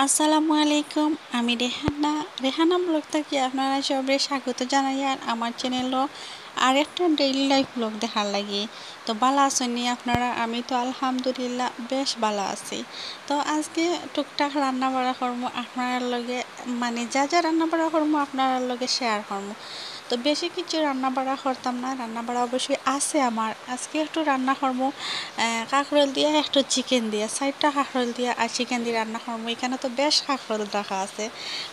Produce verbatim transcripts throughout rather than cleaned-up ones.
আসসালামু আলাইকুম, আমি রেহানা। রেহানা ব্লগ থাকি আপনারা সবরে স্বাগত জানাই আর আমার চ্যানেলও আর একটা ডেইলি লাইফ ব্লগ দেখার লাগি। তো ভালা আছইন নি আপনারা? আমি তো আলহামদুলিল্লাহ বেশ ভালা আছি। তো আজকে টুকটাক রান্না বাড়া করমু আপনারার লগে, মানে যা যা রান্না বাড়া করমু আপনারার লগে শেয়ার করমু। তো বেশি কিছু রান্না বাড়া করতাম না, রান্না বাড়া অবশ্যই আছে আমার। আজকে একটু রান্না করমু, আহ, কাঁকরোল দিয়া, একটু চিকেন দিয়া, চাইরটা কাঁকরোল দিয়া আর চিকেন দিয়া রান্না করমু। এখানো তো বেশ কাঁকরোল রাখা আছে,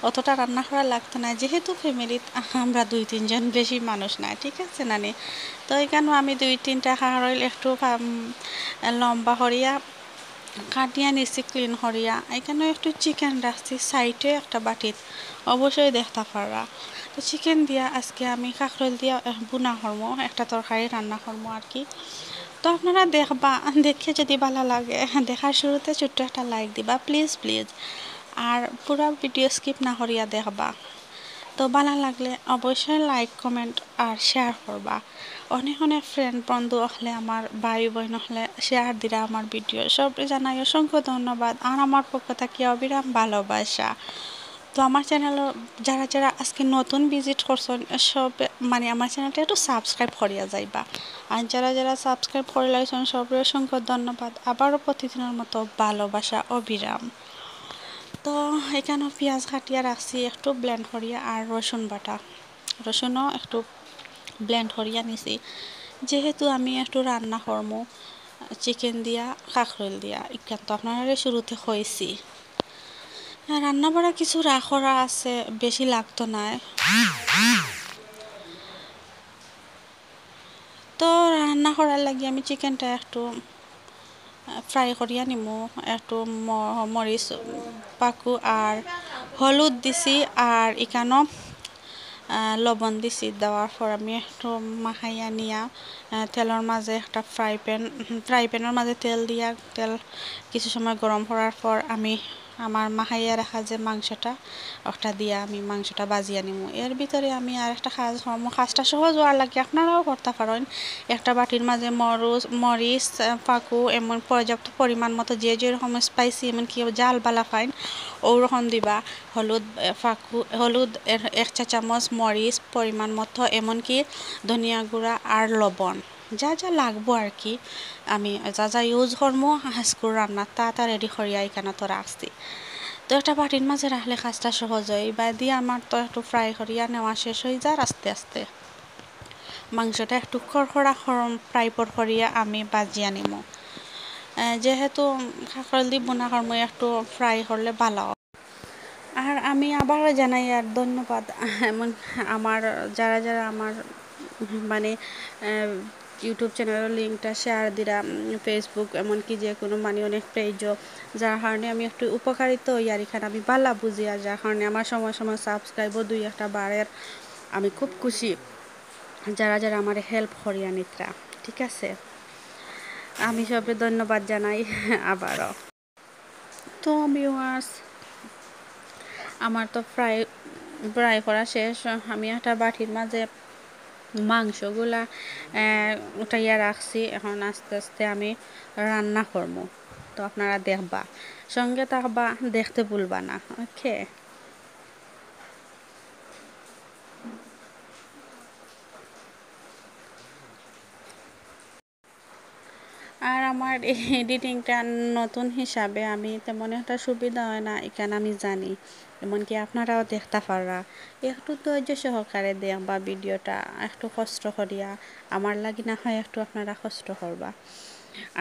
অতটা রান্না করা লাগতো না, যেহেতু ফ্যামিলিত আমরা দুই তিনজন, বেশি মানুষ না, ঠিক আছে নানি? তো এখানো আমি দুই তিনটা কাঁকরোল একটু ফা-, উম, লম্বা করিয়া কাটিয়া নিছি ক্লিন করিয়া। এখানো একটু চিকেন রাখছি সাইডে একটা বাটিত, অবশ্যই দেখতা পাররা। তো চিকেন দিয়া আজকে আমি কাঁকরোল দিয়া, আহ, ভুনা করমু, একটা তরকারি রান্না করমু আর কি। তো আপনারা দেখবা, দেখে যদি ভালা লাগে, দেখার শুরুতে ছোট্ট একটা লাইক দিবা প্লিজ, প্লিজ। আর পুরা ভিডিও স্কিপ না করিয়া দেখবা। তো ভালা লাগলে অবশ্যই লাইক, কমেন্ট আর শেয়ার করবা। অনেক অনেক ফ্রেন্ড বন্ধু অকলে, আমার ভাই বইন অকলে শেয়ার দিরা আমার ভিডিও, সবরে জানাই অসংখ্য ধন্যবাদ। আর আমার পক্ষ থাকি অবিরাম ভালোবাসা। তো আমার চ্যানেলও যারা যারা আজকে নতুন ভিজিট করছইন, সব মানে আমার চ্যানেলটা একটু সাবস্ক্রাইব করিয়া যাইবা। আর যারা যারা সাবস্ক্রাইব করিলাইছইন, সবরে অসংখ্য ধন্যবাদ। আবারও প্রতিদিনের মতো ভালোবাসা অবিরাম। তো এখানো পিয়াজ কাটিয়া রাখছি একটু ব্লেন্ড করিয়া, আর রসুন বাটা, রসুনও একটু ব্লেন্ড করিয়া নিছি। যেহেতু আমি একটু রান্না করমু চিকেন দিয়া, কাঁকরোল দিয়া, ইখান তো আপনারারে শুরুতে কইছি। আর রান্না বাড়া কিছু রাখরা আছে, বেশি লাগতো নায়। তো রান্না করার লাগি আমি চিকেনটা একটু, আহ, ফ্রাই করিয়া নিমু। একটু ম-, মরিচ, পাকু আর হলুদ দিছি, আর ইখানো, আহ, লবণ দিছি। দেওয়ার পর আমি একটু মাখাইয়া নিয়া, আহ, তেলর মাঝে একটা ফ্রাই প্যান, ফ্রাই প্যানর মাঝে তেল দিয়া, তেল কিছু সময় গরম করার পর আমি আমার মাখাইয়া রাখা যে মাংসটা, ওটা দিয়া আমি মাংসটা ভাজিয়া নিমু। এর ভিতরে আমি আর একটা কাজ করমু, কাজটা সহজ অওয়ার লাগি আপনারাও করতা পারইন। একটা বাটির মাঝে মরুচ, মরিচ, আহ, পাকু, এমন পর্যাপ্ত পরিমাণ মতো যে যেরকম স্পাইসি, এমনকি ঝাল ভালা পাইন, ওরকম দিবা। হলুদ, আহ, পাকু, হলুদ এর এক চা চামচ, মরিচ পরিমাণ মতো, এমনকি ধনিয়া গুঁড়া আর লবণ। যা যা লাগবো আর কি, আমি যা যা ইউজ করমু আজকুর রান্নাত, তা তা রেডি করিয়া ইখানো তো রাখছি। তো একটা বাটির মাঝে রাখলে কাজটা সহজ অয়। এবার দিয়া আমার তো একটু ফ্রাই করিয়া নেওয়া শেষ অই যার আস্তে আস্তে। মাংসটা একটু খড়খড়া খরম ফ্রাই পর করিয়া আমি ভাজিয়া নিমু। আহ, যেহেতু কাঁকরোল দি ভুনা করমু, একটু ফ্রাই করলে ভালা অয়। আর আমি আবারও জানাই আর ধন্যবাদ, এমন আমার যারা যারা আমার মানে, আহ, YouTube চ্যানেলর লিঙ্কটা শেয়ার দিরা, উম, Facebook, এমনকি যে কোনো মানে অনেক পেজও, যার কারণে আমি একটু উপকারিত অই আর ইখান আমি ভালা বুঝি, আর যার কারণে আমার সময় সময় সাবস্ক্রাইবও দুই একটা বাড়ের। আমি খুব খুশি যারা যারা আমারে হেল্প করিয়া নিতরা, ঠিক আছে? আমি সবরে ধন্যবাদ জানাই আবারও। তো ভিউয়ার্স, আমার তো ফ্রাই, ফ্রাই করা শেষ। আমি একটা বাটির মাঝে মাংসগুলা, আহ, উঠাইয়া রাখছি। এখন আস্তে আস্তে আমি রান্না করমু। তো আপনারা দেখবা, সঙ্গে থাকবা, দেখতে ভুলবা না। ওকে। আর আমার এই এডিটিংটা নতুন হিসাবে আমি তেমন একটা সুবিধা হয় না, ইখান আমি জানি। এমনকি আপনারাও দেখতা পাররা, একটু ধৈর্য সহকারে দেখবা ভিডিওটা, একটু কষ্ট করিয়া। আমার লাগি না হয় একটু আপনারা কষ্ট করবা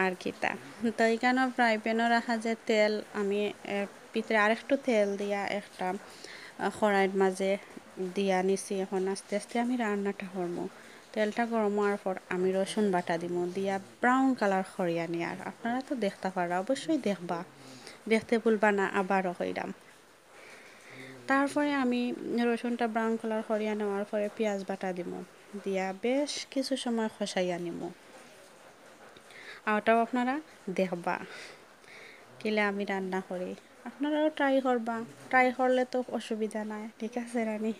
আর কিতা। তো ইখানো ফ্রাই প্যানও রাখা যে তেল, আমি এর ভিতরে আরেকটু তেল দিয়া একটা, আহ, কড়াইর মাঝে দিয়া নিছি। এখন আস্তে আস্তে আমি রান্নাটা করমু। তেলটা গরম অওয়ার পর আমি রসুন বাটা দিমু, দিয়া ব্রাউন কালার করিয়া নিয়ার। আপনারা তো দেখতা পাররা, অবশ্যই দেখবা, দেখতে ভুলবা না, আবারও কইরাম। তারপরে আমি রসুনটা ব্রাউন কালার করিয়া নেওয়ার পরে পিয়াজ বাটা দিমু, দিয়া বেশ কিছু সময় কষাইয়া নিমু। আর ওটাও আপনারা দেখবা কিলা আমি রান্না করি, আপনারাও ট্রাই করবা, ট্রাই করলে তো অসুবিধা নাই, ঠিক আছে রানি?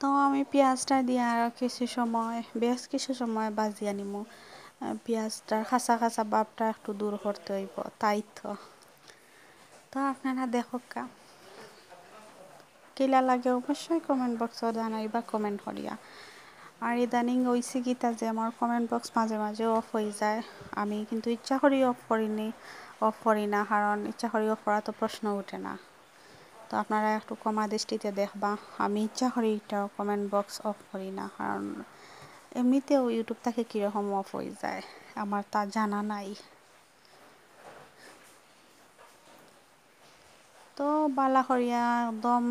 তো আমি পিঁয়াজটা দিয়া আরো কিছু সময়, বেশ কিছু সময় বাজিয়া নিমু। আহ, পিঁয়াজটার খাসা খাসা ভাবটা একটু দূর করতে অইবো, তাই তো। তো আপনারা দেখউক্কা, কিলা লাগে অবশ্যই comment box-ও জানাইবা comment করিয়া। আর ইদানিং অইছে কিতা যে আমার comment box মাঝে মাঝে off অইযায়, আমি কিন্তু ইচ্ছা করি off করিনি, off করি না, কারণ ইচ্ছা করি off করা তো প্রশ্ন উঠে না। তো আপনারা একটু ক্ষমা দৃষ্টিতে দেখবা, আমি ইচ্ছা করি ইটা comment box off করি না, কারণ এমনিতেও YouTube থাকি কিরকম off অইযায় আমার তা জানা নাই। তো বালা করিয়া একদম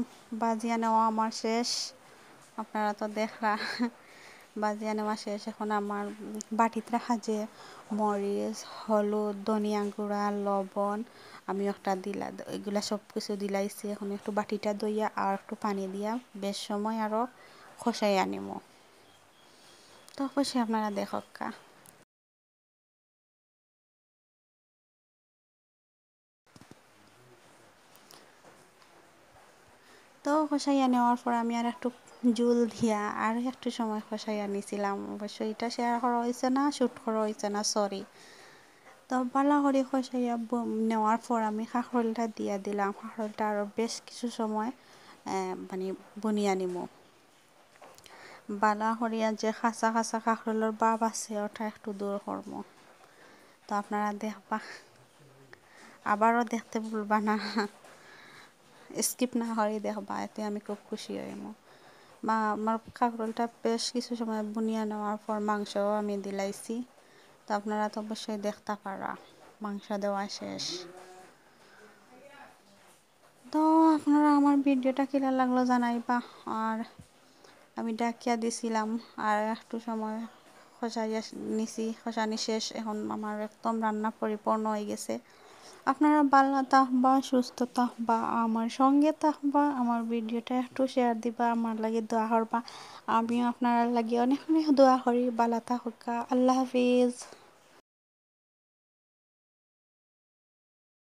বাজিয়া নেওয়া আমার শেষ, আপনারা তো দেখরা। বাজিয়া নেওয়া শেষ। এখন আমার বাটিত রাখা যে মরিচ, হলুদ, ধনিয়া গুঁড়া, লবণ, আমি একটা দিলা, এগুলা সব কিছু দিলাইছি। এখন একটু বাটিটা ধইয়া আর একটু পানি দিয়া বেশ সময় আরো কষাইয়া নিমু। তো অবশ্যই আপনারা দেখউক্কা। তো কষাইয়া নেওয়ার পর আমি আর একটু জুল দিয়া আর একটু সময় কষাইয়া নিছিলাম। অবশ্য ইটা share করা অইছে না, shoot করা অইছে না, sorry। তো বালা করি কষাইয়া ব-, নেওয়ার পর আমি কাঁকরোলটা দিয়া দিলাম। কাঁকরোলটা আরো বেশ কিছু সময়, আহ, মানে, ভুনিয়া নিমু। বালা করিয়া যে খাসা খাসা কাঁকরোলর ভাব আছে, ওটা একটু দূর করমু। তো আপনারা দেখবা, আবারও দেখতে ভুলবা না, skip না করি দেখবা, এতে আমি খুব খুশি অইমু। বা আমার কাঁকরোলটা বেশ কিছু সময় ভুনিয়া নেওয়ার পর মাংস আমি দিলাইছি। তো আপনারা তো অবশ্যই দেখতা পারা, মাংস দেওয়া শেষ। তো আপনারা আমার video-টা কিলা লাগলো জানাইবা। আর আমি ঢাকিয়া দিছিলাম, আর একটু সময় কষাইয়া নিছি, কষানি শেষ। এখন আমার একদম রান্না পরিপূর্ণ অইগেছে। আপনারা বালা থাকবা, সুস্থ থাকবা, আমার সঙ্গে থাকবা, আমার video-টা একটু share দিবা, আমার লাগি দোয়া করবা। আমিও আপনারার লাগি অনেক অনেক দোয়া করি। বালা থাকউক্কা, আল্লাহ হাফিজ।